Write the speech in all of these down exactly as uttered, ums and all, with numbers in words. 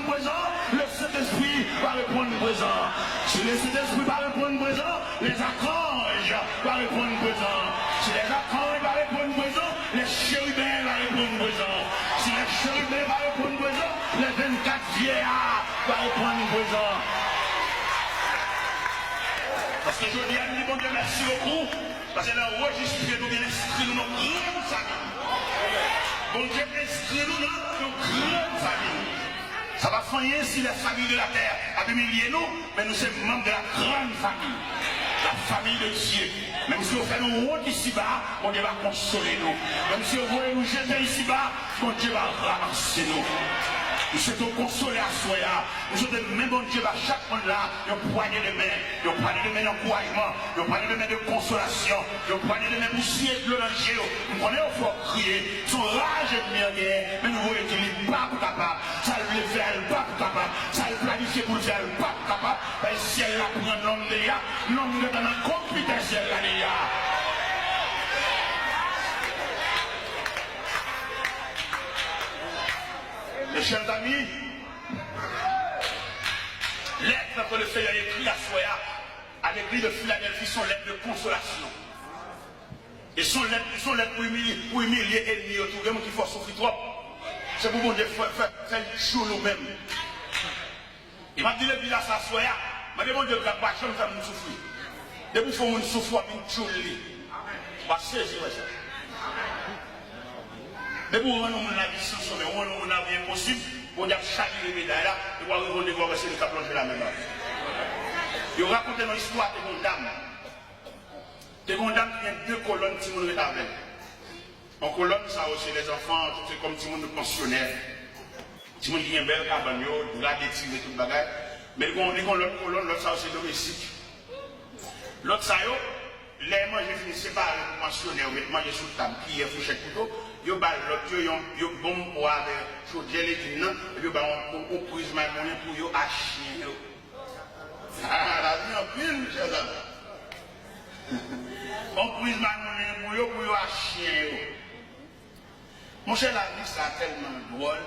Prezan, le Sentespri va reponn prezan. Si le Sentespri pa reponn prezan, lèzakranj va reponn prezan. Si lèzakranj pa reponn prezan, lè cheriben va reponn prezan. Si lè cheriben pa reponn prezan, lè vennkat vye a va reponn prezan. Paske jodi a, nou di Bondye mèsi bokou, paske l anrejistre nou, l enskri nou nan yon grann fanmi. Bondye enskri nou nan yon grann fanmi. Sa pa fè anyen si la famille de la terre ap imilye nou, men nou se manm de la grande famille, la famille de Dieu. Menm si yo fè nou wont isiba, Bondye va konsole nou. Menm si yo voye nou jete isiba, Bondye va ranmase nou. M swete w konsole aswè a. M swete men Bondye ba chak moun la yon pwanye de men, yon pwanye de men ankourajman, yon pwanye de men de konsolasyon, yon pwanye de men pou siye dlo nan je yo. M konnen yo fè w kriye. Se yon raj ènmi an genyen, men nou voye di li p ap kapab. Sa l vle fè a, l p ap kapab. Sa l planifye pou l fè a, l p ap kapab. Paske syèl la pran nonm deja. Nonm gentan nan konpitè syèl la deja. Mes chers amis, lettre que le Seigneur écrit aswè a à l'église de Philadelphie, se yon lèt de konsolasyon. E se yon lèt, se yon lèt pou imilye, pou imilye ènmi yo tou. Gen moun ki fè w soufri twòp. Se pou Bondye fè, fè, fè l tchoul ou menm. E m ap di legliz la sa aswè a, mande Bondye grad pa janm fè moun soufri. Depi w fè yon moun soufri, w ap vin tchoul li. W ap sezi wè sa. Depi w rann yon moun lavi san somen, w rann yon moun lavi enposib, Bondye ap chavire meday la, epi w a rive yon degrè wè se li k ap lonje lamen ba ou. Yo rakonte nou istwa, te gen yon dam. Te gen yon dam ki gen de kolòn timoun ret avè l. Yon kolòn sa yo se lèzanfan, se kòm timoun pansyonè. Timoun ki gen bèl kabann yo, dra detire, tout bagay. Men li gen, li gen lòt kolòn, lòt sa yo se domestik. Lòt sa yo, lè manje fini separe pou pansyonè yo, met manje sou tab, kiyè, fouchèt, kouto, yo ba lòt yo yon, yon bonm pwa avè chodyè legim nan, epi yo ba yon, yon, yon priz maymonnen pou yo ak chen yo. Ah, lavi anpil, chè zanmi. Yon priz maymonnen pou yo, pou yo ak chen yo. Monchè, lavi sa tèlman dwòl.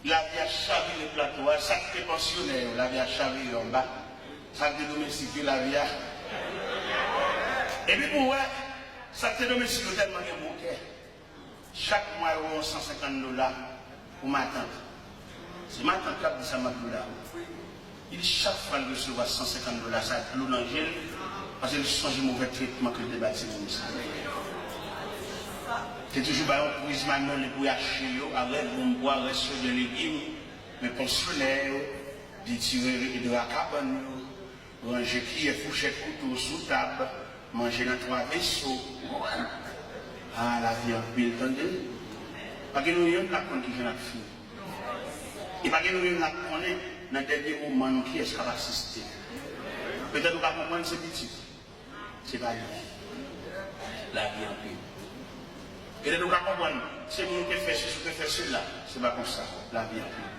Lavi a chavire plato a. Sa k te pansyonè yo, lavi a chavire yo anba. Sa k te domestik yo, lavi a. Epi pou w wè, sa k te domestik yo tèlman gen bon kè. Chak mwa, yo ba w san senkant dola pou matant. Se matant k ap di sa m ap di w la. Li di chak fwa l resevwa san senkant dola sa, dlo nan je l, paske l sonje movè tretman ke l te bay timoun sa. Te toujou bay yon priz maymonnen pou y achte yo, avèk bonm pwa, rès yo de legim, men pansyonè yo, detire dra kabann yo, ranje kiyè, fouchèt, kouto sou tab, manje nan twa veso. Ah, lavi anpil, tande. Pa gen nou youn la k konn kijan l ap fini. E pa gen nou youn la k konnen nan dènye moman nou kiyès k ap asiste. Petèt ou ka konprann se pitit. Se pa li. Lavi anpil. Petèt ou ka konprann, se moun ki fè sesi, ki fè sela. Se pa konsa. Lavi anpil.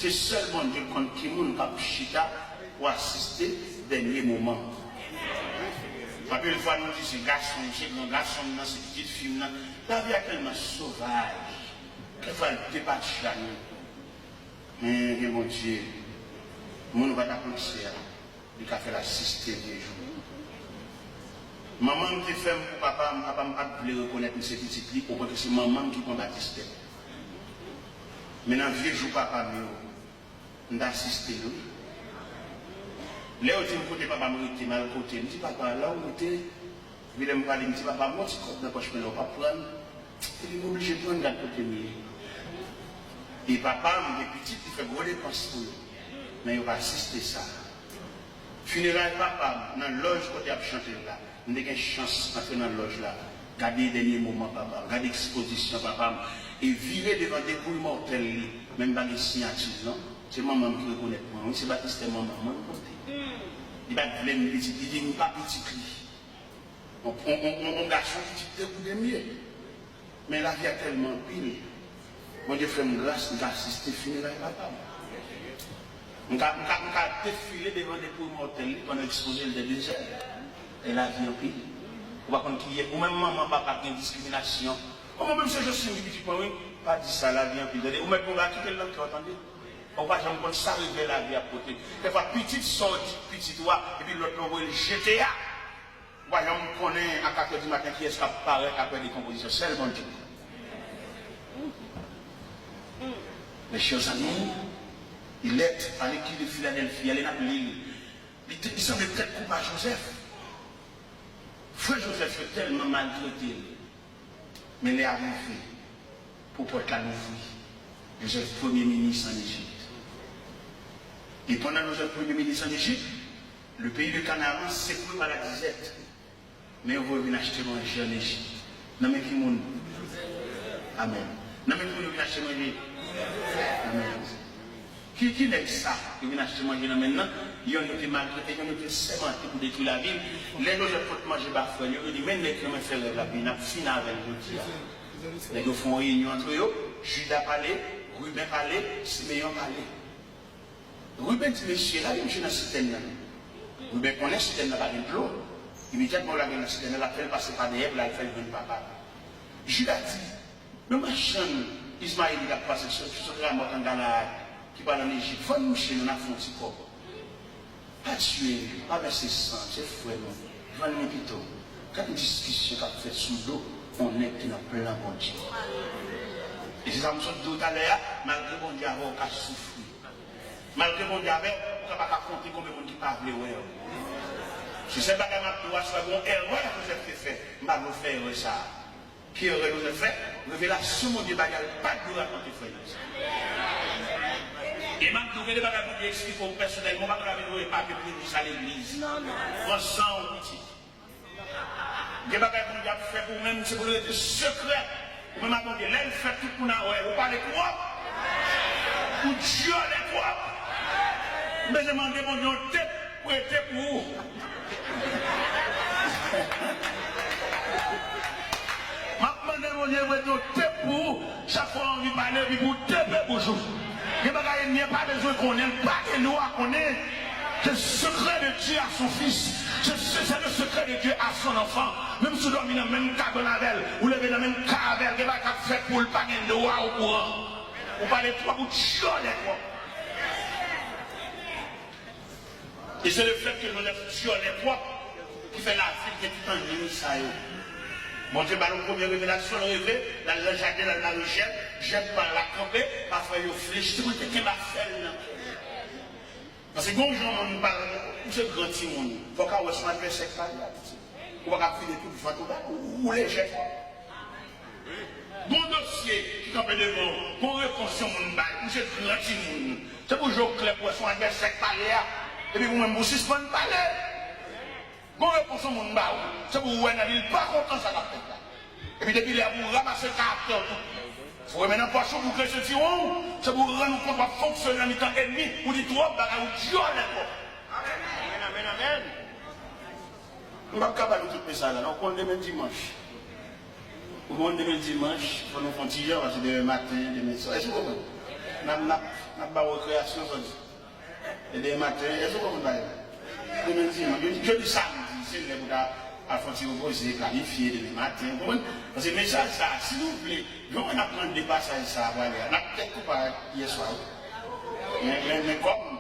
Se sèl Bondye k konn ki moun k ap chita pou asiste dènye moman. Anpil fwa nou di se gason m, se gran gason m nan, se pitit fi m nan. Lavi a tèlman sovaj. Kèk fwa l depatcha nou. Men gen Bondye, moun ou pa ta panse a, li ka fè l asiste vye jou. Manman m te fè m pou papa m, papa m pa t vle rekonèt m se pitit li, opwen ke se manman m ki pran batistè. Men nan vye jou papa m yo, m t asiste l, wi. Lè yo di m kote papa m rete, m al kote l, m di, "Papa, la w rete?" Epi lè m pale, m di, "Papa, m gon ti kòb nan pòch mwen la, w p ap pran l?" Epi m oblije pran l, gad kote m ye. E papa m gen pitit, li fè gwo depans pou yo. Men yo pa asiste sa. Fineray papa m, nan lòj kote y ap chante l la, m te gen chans antre nan lòj la, gade dènye moman papa m, gade ekspozisyon papa m, e vire devan depouy mòtèl li, men m pa gen siyati l non. Se manman m ki rekonèt mwen, wi, se batistè manman m, wi, m pote. Li pa t vle m pitit, li di m pa pitit li. On, on, on, on, on gason ki te goude m ye. Men lavi a tèlman anpil. Bondye fè m gras, m ka asiste fineray papa m. M ka, m ka, m ka defile devan depouy mòtèl li pandan ekspoze l dè dezè. E lavi anpil. Ou pa konn kiyès, ou menm manman, papa k gen diskriminasyon. Ou menm se Josline ki pitit mwen, wi. Pa di sa, lavi anpil, tande. Ou mèt konba, kite l nan kè w, tande. Ou pa janm konn sa regrè lavi ap pote. Dèfwa, pitit sa w di pitit ou a, epi lòt la w voye l jete a. Ou pa janm konnen a kat è di maten kiyès k ap parèt apre dekonpozisyon. Sèl Bondye. Mes chers amis, il est à l'église de Philadelphie, ale n ap li l. Li te, li sanble tèt koupa Jozèf. Frè Jozèf yo tèlman maltrete l. Men lè a rive pou pòt la louvri. Jozèf premye minis ann Ejip. E pandan Jozèf premye minis ann Ejip, le pays de Canaan secoué par la disette. Men yo voye vin achte manje ann Ejip. Nan men ki moun? Amèn. Nan men ki moun yo vin achte manje? Nan men Jozèf. Ki, ki nèg sa yo vin achte manje nan men l nan? Yonn yo te maltrete, yonn yo te sèmante pou detwi lavi l. Lè Jozèf pot manje ba frè l yo, yo di, men nèg ki nan men fè rèv la, wi, n ap fini avè l jodi a. Nèg yo fè yon reyinyon antre yo, Jida pale, Riben pale, Simeyon pale. Riben di, mesye, lage misye nan sitèn nan. Riben konnen sitèn nan pa gen dlo. Imedyatman yo lage l nan sitèn nan, l ap fè l pase pa dèyè pou l al fè l jwenn papa l. Jida di, men machann Izmayelit k ap pase sou, sou Ramòt an Galaad, ki pral ann Ejip, vann mouche nou, n ap fè yon ti kòb. Pa tiye l, pa vèse san, se frè nou. Vann li pito. Gad yon diskisyon k ap fèt sou do yon nèg ki nan plan Bondye. E se sa m sot di w talè a, malgre Bondye avè w, w ka soufri. Malgre Bondye avè w, ou ka pa ka konte konbyen moun ki pa vle wè w. Se sèl bagay m ap di w a, si w gen yon erè Jozèf te fè, m pa vle w fè erè sa a. Ki erè Jozèf fè? Revelasyon Bondye ba li a, li pa t dwe rakonte frè l yo sa. E m ap di w, gen de bagay Bondye eksplike w pèsonèlman, ou pa dwe vin voye papye pou vin di sa legliz. Pran san w, pitit. Gen bagay Bondye ap fè pou ou menm, se pou l rete sekrè. Ou menm ak Bondye, lè l fèt, tout moun a wè l. Ou pale twòp. Ou dyòlè twòp. M bezwen mande Bondye yon tep prete pou ou. M ap mande Bondye prete yon tep pou ou. Chak fwa w anvi pale, epi pou w tepe bouch ou. Gen bagay ènmi an pa bezwen konnen, l pa gen dwa konnen. C'est le secret de Dieu à son fils. C'est, c'est, c'est le secret de Dieu à son enfant. Menm si w dòmi nan menm kabann avè l, ou leve nan menm kay avè l, gen bagay k ap fèt pou l, pa gen dwa okouran. Ou pale twòp, ou dyòlè twòp. E se lefètke Jozèf dyòlè twòp ki fè lavi l gen tout annwi sa yo. Bondye ba l yon premye revelasyon, l reve, l al nan jaden, l al mare jèb, jèb pa l la kanpe, pa frè yo flech, se pou l te kenbe afè l nan. Paske gen yon jan moun pale, ou se gran timoun, fò w ka wè se yon advèsè k pale a, pitit. Ou pa ka vide tout vant ou ba l, ou, ou lejè twòp. Gon dosye ki kanpe devan w, gon repons yon moun bay, ou se gran timoun. Se pou je w klè pou w wè se yon advèsè k pale a. Epi ou menm pou w sispann pale. Gon repons yon moun ba w, se pou w wè nan li l pa kontan sa k ap fèt la. Epi depi lè a pou w ranmase karaktè w tou. Fò w renmen nan pòch ou, boukle sentiwon w, se pou w rann ou kont w ap fonksyone nan mitan ènmi, ou di twòp bagay, ou dyòlè twòp. Amèn, amèn, amèn. M p ap ka ba nou tout mesaj la, non, ou konn demen dimanch. Ou konn demen dimanch, fò nou fè yon ti jan, paske demen maten, demen swa, èske w konprann? N ap, n ap, n ap ba w rekreyasyon, sa w di. E demen maten, èske w konprann bagay la? Demen dimanch, jodi, jodi samdi, se lè pou ta al fè yon ti repoze, planifye demen maten, ou konprann? Paske mesaj sa, si nou vle, jan w wè n ap pran de pasaj sa a prale a, n ap tèt koupa yè swa, wi. Men, men, men kòm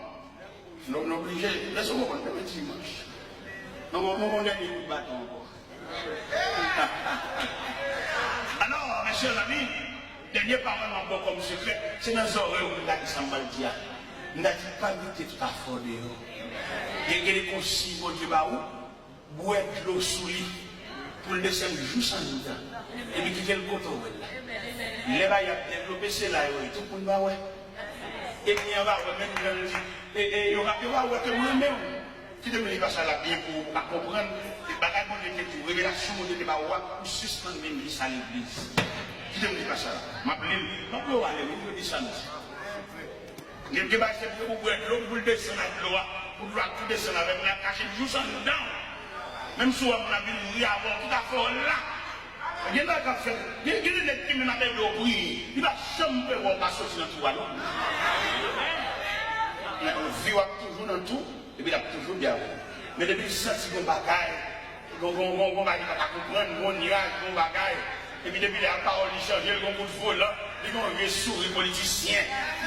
Nou, nou oblije. Èske w konprann? Demen dimanch. Nou, nou, nou gon dènye kout baton ankò. Alò, mes chers amis, dènye pawòl m ap ba w kòm sekrè, se nan zòrèy ou pou m ta di sa m pral di a. M ta di, pa mete tout afè w deyò. Gen, gen de konsiy Bondye ba ou, bwè dlo sou li pou l desann jous anndan, epi kite l kote w wè l la. Lè bagay ap devlope, se la yo ye, tout moun pa wè. Ènmi an pa wè, menm jan l di, e, e, yo pa, yo pa wè ke m renmen w. Kite m li pasaj la byen pou ou, pou w ka konprann. E bagay Bondye te di w, revelasyon Bondye te ba ou a, ou sispann vin li sa legliz. Kite m li pasaj la. M ap li l. M ap wè w ale, wi, jodi samdi. Gen, gen bagay se pou, pou bwè dlo, pou l desann ak dlo a, pou dlo a tou desann avè l, l ap kache l jous anndan w. Menm si w wè moun ap vin ri avè w, tout afè w la. Gen bagay k ap fèt, gen, gen de nèg ki menm ap ede w priye, li pa janm pe wè w pa soti nan twou a, non. Men vi w ap toujou nan twou, epi l ap toujou dèyè w. Men depi l santi gon bagay, Gon, gon, gon, gon bagay li pa ka konprann, gon nyaj, gon bagay. Epi depi lè a pawòl li chanje, l gon kout volan, Li gon vye souri politisyen.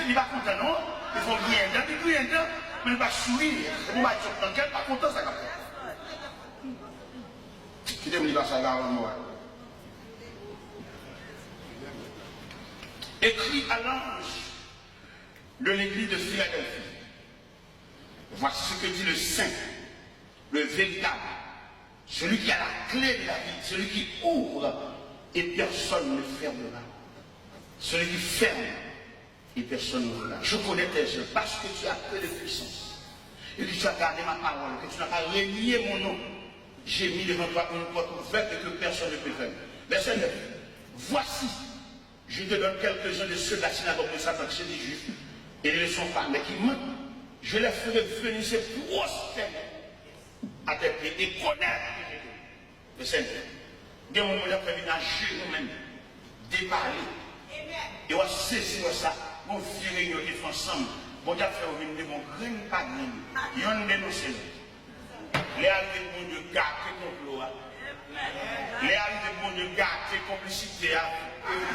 Li pa kontan non. Li fè w griyen dan, li griyen dan, men li pa souri. Epi w bay tchòp nan kè l, pa kontan sa k ap fèt. Kite m li pase a la mò. Écrit à l'ange de l'église de Philadelphie. Voici ce que dit le saint, le véritable, celui qui a la clé de la vie, celui qui ouvre et personne ne fermera, celui qui ferme et personne n'ouvrira. Je connais tes œuvres, parce que tu as peu de puissance, et que tu as gardé ma parole, que tu n'as pas renié mon nom. J'ai mis devant toi une porte ouverte et que personne ne peut fermer. Verset neuf. Voici, je te donne quelques-uns de ceux de la synagogue de Satan, qui se disent juifs et ne le sont pas, mais qui mentent. Je les ferai venir se prosterner à tes pieds et connaître que j'étais le Seigneur. Gen moun Bondye ap fè vin ajenou menm, depale. E w ap sezi wè sa. Gon vye reyinyon te fè ansanm. Bondye ap fè yo vin de bon grenn pa grenn. Yonn denonse lòt. Lè a rive pou Bondye gate konplo a. Lè a rive pou Bondye gate konplisite a.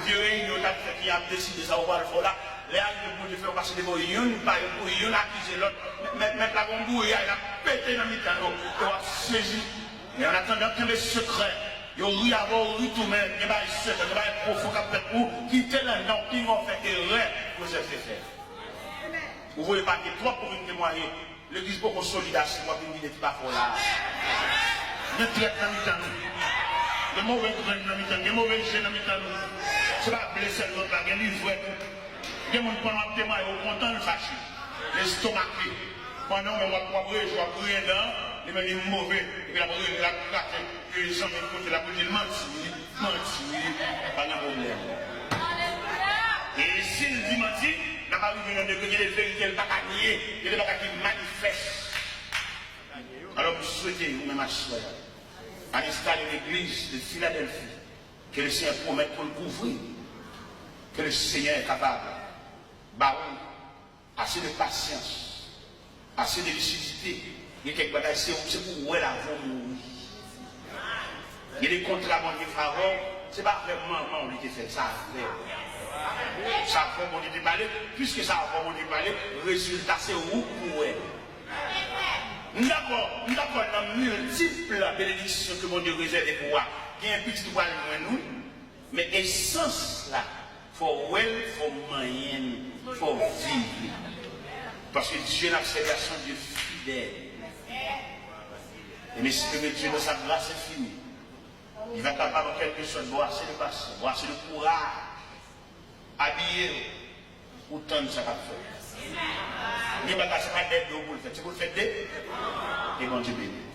Vye reyinyon w t ap fè ki ap deside sa ou pral fè w la. Lè a rive pou Bondye fè yo pase devan w, yonn pa yonn, pou yonn akize lòt. Mèt, mèt la gon bouyay l ap pete nan mitan yo. E w ap sezi. Men annatandan, kenbe sekrè. Yo ri avè w, ri tou, men gen bagay sekrè, gen bagay pwofon k ap fèt pou ou. Kite l anndan w, pinga w fè erè Jozèf te fè. Ou voye pake twòp pou vin temwaye. Legliz poko solid ase, w ap vin vide ti pafè w la. Gen trèt nan mitan nou. Gen move grenn nan mitan nou. Gen move je nan mitan nou. Se pa ble sèl lòt la, gen livrè tou. Gen moun pandan w ap temwaye, ou kontan, l fache. L estomake. Pandan w menm w ap, w ap rejwi, w ap griyen dan, li menm li move. Epi l ap rele, l ap grate. Ke zanmi kote l ap di l manti, wi, manti, wi, pa gen pwoblèm. E si l di manti, n ap arive nan degre gen de verite l pa ka nye, gen de bagay ki manifès. Alò, m swete ou menm aswè a, al enstale legliz de Filadèlfi, ke le Senyè pwomèt pou l kouvri, ke le Senyè kapab ba ou ase de pasyans, ase de lisidite. Gen kèk bagay, se, se pou w wè l avan w mouri. Gen de kontra Bondye fè avè w, se pa avèk manman w li te fè l, se avè w. Se avè w Bondye te pale, piske se avè w Bondye pale, rezilta se ou k pou wè. M dakò, m dakò nan miltip benediksyon ke Bondye rezève pou w a. Gen pitit ou pral jwenn, wi. Men esans la, fò w wè l, fò w manyen l, fò w viv li. Paske Dye n ap sèvi a se yon Dye fidèl. E m espere Dye nan sa gras enfini, li va kapab an kèlke sòt ba w ase de pasyans, ba w ase de kouraj, abiye w pou w tann sa k ap fèt. Gen bagay se pa dèyè do w pou l fèt, se pou l fèt de, e Bondye beni w.